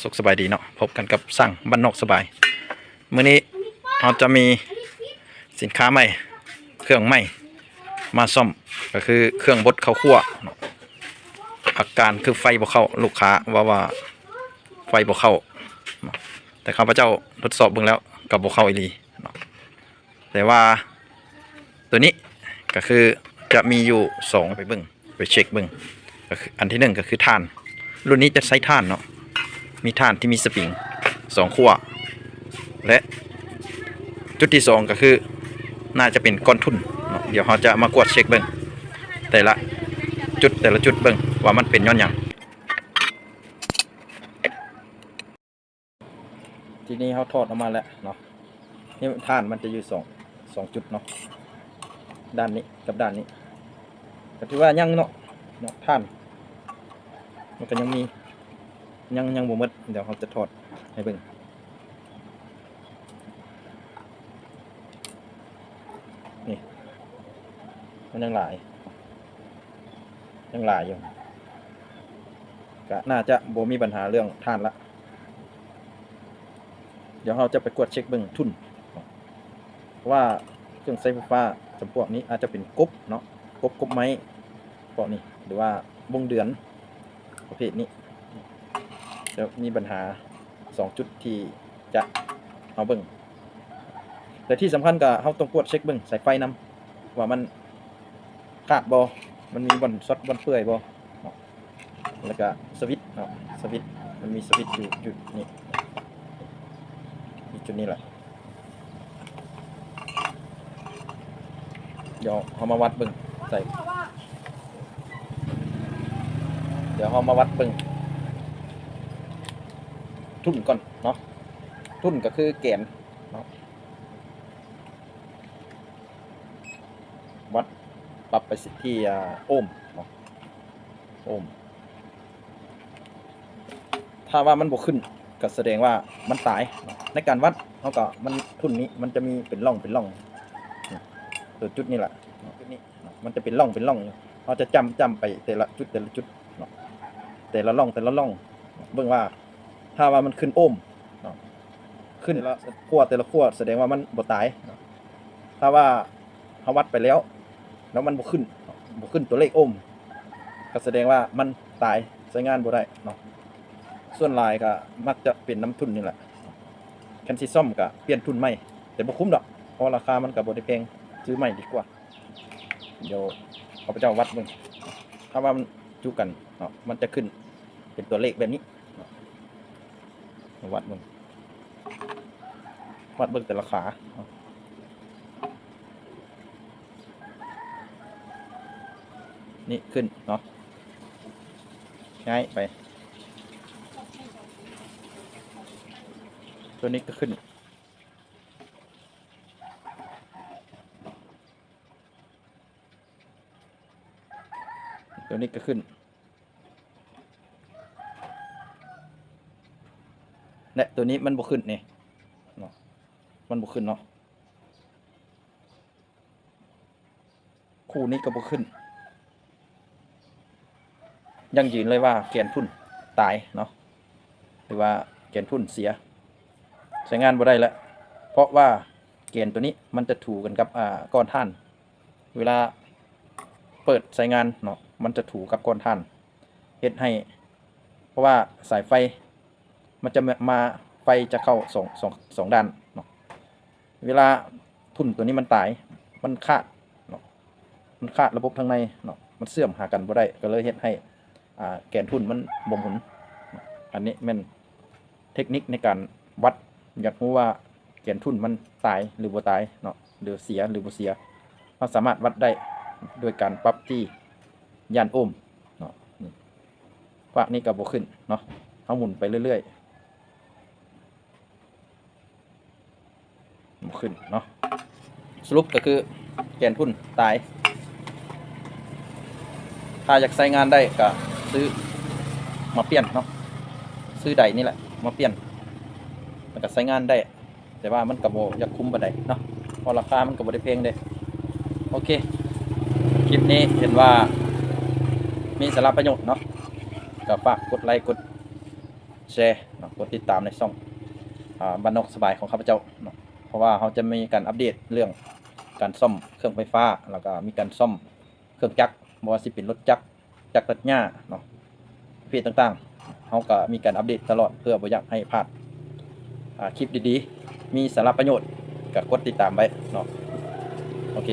ສຸກສະບາຍດີເນາະ, ພົບກັນກັບຊ່າງບ້ານນອກສະບາຍ. ມື້ນີ້ເຮົາຈະມີສິນຄ້າໃໝ່ ເຄື່ອງໃໝ່ມາສ້ອມ ກໍຄືເຄື່ອງບົດເຂົ້າຂົ້ວເນາະ. ອາການຄືໄຟບໍ່ເຂົ້າ, ລູກຄ້າເວົ້າວ່າໄຟບໍ່ເຂົ້າເນາະ, ແຕ່ຂ້າພະເຈົ້າທົດສອບເບິ່ງແລ້ວກໍບໍ່ເຂົ້າອີ່ຫຼີເນາະ. ແຕ່ວ່າໂຕນີ້ກໍຄືຈະມີຢູ່ສອງ ໄປເບິ່ງ ໄປເຊັກເບິ່ງ. ກໍຄືອັນທີໜຶ່ງກໍຄືຖ່ານ, ລຸ້ນນີ້ຈະໃຊ້ຖ່ານເນາະ, ມີຖ່ານທີ່ມີສະປຣິງສອງຂົ້ວ ແລະ ຈຸດທີສອງກໍຄືໜ້າຈະເປັນກ້ອນທຸ່ນເນາະ. ດຽວເຮົາຈະມາກວດເຊັກເບິ່ງແຕ່ລະຈຸດ ແຕ່ລະຈຸດເບິ່ງວ່າມັນເປັນຍ້ອນຫຍັງ. ທີນີ້ເຮົາຖອດອອກມາແລ້ວເນາະ, ນີ້ຖ່ານມັນຈະຢູ່ສອງ ສອງຈຸດເນາະ, ດ້ານນີ້ກັບດ້ານນີ້. ກໍຖືວ່າຍັງເນາະ ເນາະ ຖ່ານມັນກໍຍັງມີ ຍັງ ຍັງບໍ່ໝົດ. ດຽວເຮົາຈະຖອດໃຫ້ເບິ່ງ. ນີ້ ມັນຍັງຫຼາຍ ຍັງຫຼາຍຢູ່, ກະໜ້າຈະບໍ່ມີບັນຫາເລື່ອງຖ່ານລະ. ດຽວເຮົາຈະໄປກວດເຊັກເບິ່ງທຸ່ນ, ເພາະວ່າເຄື່ອງໃຊ້ໄຟຟ້າຈຳພວກນີ້ອາດຈະເປັນກົບເນາະ, ກົບ ກົບໄມ້ພວກນີ້ ຫຼືວ່າວົງເດືອນ ປະເພດນີ້ ຈະມີບັນຫາສອງຈຸດທີ່ຈະເຮົາເບິ່ງ. ແລະທີ່ສຳຄັນກໍເຮົາຕ້ອງກວດເຊັກເບິ່ງສາຍໄຟນຳ ວ່າມັນຂາດບໍ່, ມັນມີບ່ອນຊັອດບ່ອນເປື່ອຍບໍ່ເນາະ. ແລ້ວກະສະວິດເນາະ, ສະວິດ ມັນມີສະວິດຢູ່ຈຸດນີ້ ຢູ່ຈຸດນີ້ແຫຼະ. ດຽວເຮົາມາວັດເບິ່ງໃສ່, ດຽວເຮົາມາວັດເບິ່ງທຸ່ນກ່ອນເນາະ. ທຸ່ນກໍຄືແກນເນາະ, ວັດປັບໄປທີ່ ອ່າ ໂອມເນາະ, ໂອມ. ຖ້າວ່າມັນບໍ່ຂຶ້ນ ກໍສະແດງວ່າມັນຕາຍ. ໃນການວັດເຮົາກໍ ມັນ ທຸ່ນນີ້ມັນຈະມີເປັນຮ່ອງເປັນຮ່ອງ, ໂຕຈຸດນີ້ລະ ຈຸດນີ້ມັນຈະເປັນຮ່ອງເປັນຮ່ອງຢູ່. ເຮົາຈະຈ້ຳ ຈ້ຳໄປແຕ່ລະຈຸດແຕ່ລະຈຸດເນາະ, ແຕ່ລະຮ່ອງແຕ່ລະຮ່ອງ, ເບິ່ງວ່າຖ້າວ່າມັນຂຶ້ນໂອມເນາະ, ຂຶ້ນແຕ່ລະຂົ້ວແຕ່ລະຂົ້ວ ສະແດງວ່າມັນບໍ່ຕາຍເນາະ. ຖ້າວ່າເຮົາວັດໄປແລ້ວ ແລ້ວມັນບໍ່ຂຶ້ນ ບໍ່ຂຶ້ນຕົວເລກໂອມ ກໍສະແດງວ່າມັນຕາຍ ໃຊ້ງານບໍ່ໄດ້ເນາະ. ສ່ວນຫຼາຍກໍມັກຈະເປັນນຳທຸ່ນນີ້ແຫຼະ. ຄັນຊິສ້ອມກໍປ່ຽນທຸ່ນໃໝ່ ແຕ່ບໍ່ຄຸ້ມດອກ ເພາະວ່າລາຄາມັນກໍບໍ່ໄດ້ແພງ, ຊື້ໃໝ່ດີກວ່າ. ດຽວຂ້າພະເຈົ້າວັດເບິ່ງ ຖ້າວ່າມັນຈຸກັນເນາະ ມັນຈະຂຶ້ນເປັນຕົວເລກແບບນີ້ເນາະ. ມາວັດເບິ່ງ ວັດເບິ່ງແຕ່ລະຂາເນາະ. ນີ້ຂຶ້ນເນາະ, ຍ້າຍໄປ ຕົວນີ້ກໍຂຶ້ນ, ຕົວນີ້ກໍຂຶ້ນ ແລະ ຕົວນີ້ມັນບໍ່ຂຶ້ນນີ້ເນາະ, ມັນບໍ່ຂຶ້ນເນາະ. ຄູ່ນີ້ກໍບໍ່ຂຶ້ນ, ຢັ້ງຢືນເລີຍວ່າແກນທຸ່ນຕາຍເນາະ ຫຼືວ່າແກນທຸ່ນເສຍ ໃຊ້ງານບໍ່ໄດ້ແລ້ວ. ເພາະວ່າແກນຕົວນີ້ມັນຈະຖູກັນກັບ ອ່າ ກ້ອນຖ່ານ, ເວລາເປີດໃຊ້ງານເນາະ ມັນຈະຖູກັບກ້ອນຖ່ານ ເຮັດໃຫ້ ເພາະວ່າສາຍໄຟມັນຈະມາ ໄຟຈະເຂົ້າສອງ ສອງ ສອງດ້ານເນາະ. ເວລາທຸ່ນຕົວນີ້ມັນຕາຍ ມັນຂາດເນາະ, ມັນຂາດລະບົບທາງໃນເນາະ, ມັນເຊື່ອມຫາກັນບໍ່ໄດ້ ກໍເລີຍເຮັດໃຫ້ ອ່າ ແກນທຸ່ນມັນບໍ່ໝູນ. ອັນນີ້ແມ່ນເທັກນິກໃນການວັດ, ຢາກຮູ້ວ່າແກນທຸ່ນມັນຕາຍຫຼືບໍ່ຕາຍເນາະ ຫຼືເສຍຫຼືບໍ່ເສຍ, ເຮົາສາມາດວັດໄດ້ໂດຍການປັບທີ່ຢ້ານໂອມເນາະ. ນີ້ ຟາກນີ້ກໍບໍ່ຂຶ້ນເນາະ, ເຮົາໝູນໄປເລື້ອຍໆ ບໍ່ຂຶ້ນເນາະ. ສະຫຼຸບກໍຄືແກນທຸ່ນຕາຍ, ຖ້າຢາກໃຊ້ງານໄດ້ກໍຊື້ມາປ່ຽນເນາະ, ຊື້ໄດນີ້ແຫຼະມາປ່ຽນ ແລ້ວກໍໃຊ້ງານໄດ້. ແຕ່ວ່າມັນກໍບໍ່ຢາກຄຸ້ມປານໃດເນາະ ເພາະລາຄາມັນກໍບໍ່ໄດ້ແພງເດ້. ໂອເຄ ຄລິບນີ້ເຫັນວ່າມີສາລະປະໂຫຍດເນາະ, ກໍຝາກກົດໄລ ກົດ ແຊເນາະ ກົດຕິດຕາມໃນຊ່ອງ ອາ ບ້ານນອກສະບາຍຂອງຂ້າພະເຈົ້າເນາະ ເພາະວ່າເຮົາຈະມີການອັບເດດເລື່ອງການສ້ອມເຄື່ອງໄຟຟ້າ ແລ້ວກໍມີການສ້ອມເຄື່ອງຈັກ ບໍ່ວ່າຊິເປັນລົດຈັກ ຈັກຕັດຫຍ້າເນາະ ປະເພດຕ່າງໆ ເຮົາກໍມີການອັບເດດຕະຫຼອດ ເພື່ອບໍ່ຢາກໃຫ້ພາດ ອາ ຄລິບດີໆ ມີສາລະປະໂຫຍດ ກໍກົດຕິດຕາມໄວ້ເນາະ. ໂອເຄ.